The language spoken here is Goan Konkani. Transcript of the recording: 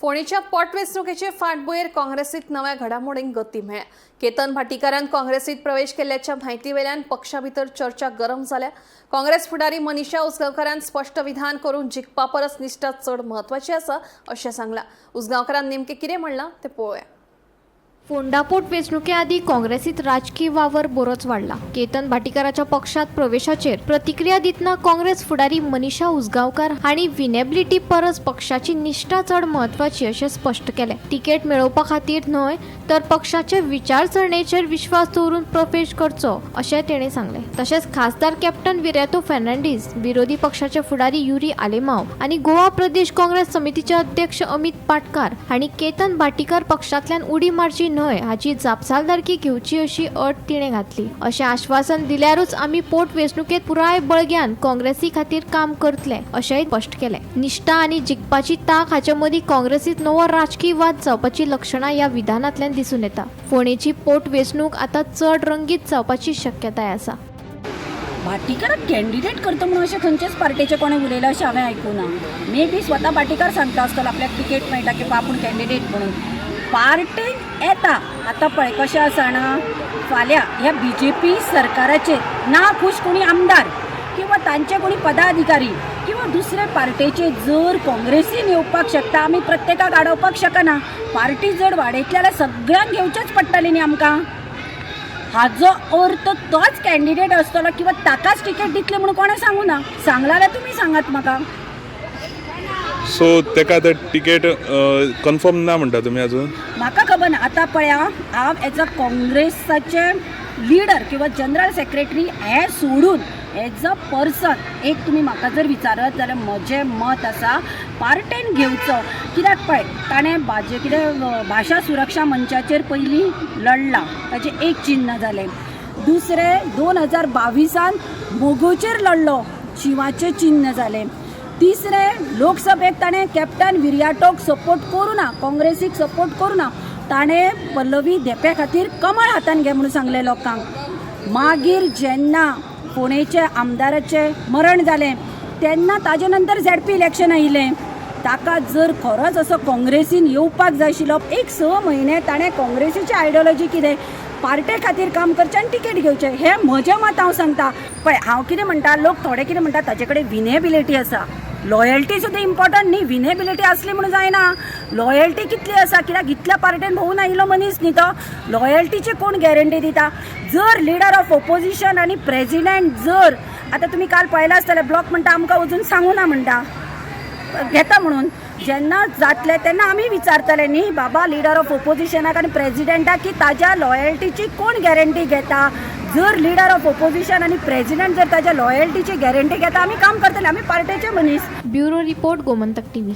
फोंडेच्या पोटवेंचणुकेचे फाटभुंयेर काँग्रेसीत नव्या घडामोडींक गती मेळ्ळ्या. केतन भाटीकारान काँग्रेसीत प्रवेश केल्ल्याच्या म्हायती वेल्यान पक्षा भितर चर्चा गरम जाल्या. काँग्रेस फुडारी मनीषा उसगांवकारान स्पश्ट विधान करून जिखपा परस निश्ठा चड म्हत्वाची आसा अशें सांगलां. उसगांवकारान नेमकें कितें म्हणलां तें पळोवया. फोंडा पोटवेंचणुके आदीं काँग्रेसीत राजकी वावर बरोच वाडला. केतन भाटीकाराच्या पक्षात प्रवेशाचेर प्रतिक्रिया दितना काँग्रेस फुडारी मनीषा उसगांवकार हांणी विनेबिलिटी परस पक्षाची निश्ठा चड म्हत्वाची अशें स्पश्ट केलें. तिकेट मेळोवपा खातीर न्हय तर पक्षाचे विचारसरणेचेर विश्वास दवरून प्रवेश करचो अशें तेणें सांगलें. तशेंच खासदार कॅप्टन विरेतो फर्नांडीस, विरोधी पक्षाचे फुडारी युरी आलेमाव आनी गोवा प्रदेश काँग्रेस समितीचे अध्यक्ष अमित पाटकार हांणी केतन भाटीकार पक्षांतल्यान उडी मारची न्हय हाची जापसालदारकी घेवची अशी अट तिणें घातली. अशें आश्वासन दिल्यारूच आमी पोटवेंचणुकेंत पुराय बळग्यान काँग्रेसी खातीर काम करतले अशेंय स्पश्ट केलें. निश्ठा आनी जिखपाची तांक हाचे मदीं काँग्रेसीत नवो राजकी वाद जावपाची लक्षणां ह्या विधानांतल्यान दिसून येता. फोंडेची पोटवेंचणूक आतां चड रंगीत जावपाची शक्यताय आसा. भाटीकाराक कॅन्डिडेट करता म्हणून अशें खंयचेच पार्टेचें कोणें उलयलां अशें हांवें आयकूं ना. मे बी स्वता भाटीकार सांगता आसतलो आपल्याक तिकेट मेळटा की आपूण कॅन्डिडेट म्हणून. पार्टेन येता. आतां पळय कशें आसा जाणा, फाल्यां ह्या बीजेपी सरकाराचेर ना खूश कोणी आमदार किंवा तांचे कोणी पदाधिकारी किंवा दुसरे पार्टेचे जर काँग्रेसीन येवपाक शकता, आमी प्रत्येकाक आडोवपाक शकना. पार्टी जर वाडयतली जाल्यार सगळ्यांक घेवचेंच पडटलें न्ही आमकां. हाजो अर्थ तोच कॅन्डिडेट आसतलो किंवा ताकाच तिकेट दितले म्हणून कोणें सांगू ना. सांगलां जाल्यार तुमी सांगात म्हाका. सो तेका आतां तिकेट कन्फर्म ना म्हणटा तुमी अजून? म्हाका खबर ना. आतां पळया, हांव एज अ काँग्रेसाचे लिडर किंवा जनरल सेक्रेटरी हें सोडून एज अ पर्सन एक तुमी म्हाका जर विचारत जाल्यार म्हजें मत आसा पार्टेन घेवचो. कित्याक पळय, ताणें भाजे कितें भाशा सुरक्षा मंचाचेर पयलीं लडला, ताचें एक चिन्न जालें. दुसरें 2022 मोगोचेर लडलो, शिंवाचें चिन्न जालें. तिसरें लोकसभेक ताणें कॅप्टन विरियाटोक सपोर्ट करूं ना, काँग्रेसीक सपोर्ट करूं ना, ताणें पल्लवी धेंपे खातीर कमळ हातान घे म्हणून सांगलें लोकांक. मागीर जेन्ना फोंडेच्या आमदाराचें मरण जालें तेन्ना ताजे नंतर झेडपी इलेक्शन आयिल्लें. ताका जर खरोच असो काँग्रेसीन येवपाक जाय आशिल्लो, एक 6 म्हयने ताणें काँग्रेसीची आयडियोलॉजी कितें, पार्टे खातीर काम करचें आनी तिकेट घेवचें, हें म्हजें मत हांव सांगता. पळय हांव कितें म्हणटा, लोक थोडे कितें म्हणटा ताचे कडेन विनेबिलिटी आसा, लॉयल्टी सुद्दां इम्पॉर्टंट न्ही. विनेबिलिटी आसली म्हणून जायना, लॉयल्टी कितली आसा, कित्याक इतल्या पार्टेन भोंवून आयिल्लो मनीस न्ही तो. लॉयल्टीची कोण गॅरंटी दिता? जर लिडर ऑफ ओपोजिशन आनी प्रेजिडेंट जर आतां तुमी काल पळयलां आसतलें, ब्लॉक म्हणटा आमकां अजून सांगू ना म्हणटा घेता म्हणून. जेन्ना जातलें तेन्ना आमी विचारतले न्ही बाबा लिडर ऑफ ओपोजिशनाक आनी प्रेजिडेंटाक की ताज्या लॉयल्टीची कोण गॅरंटी घेता. जर लिडर ऑफ ओपोजिशन आनी प्रेजिडेंट जर ताज्या लॉयल्टीची गॅरंटी घेता, आमी काम करतले, आमी पार्टेचे मनीस. Bureau report, Gomantak TV.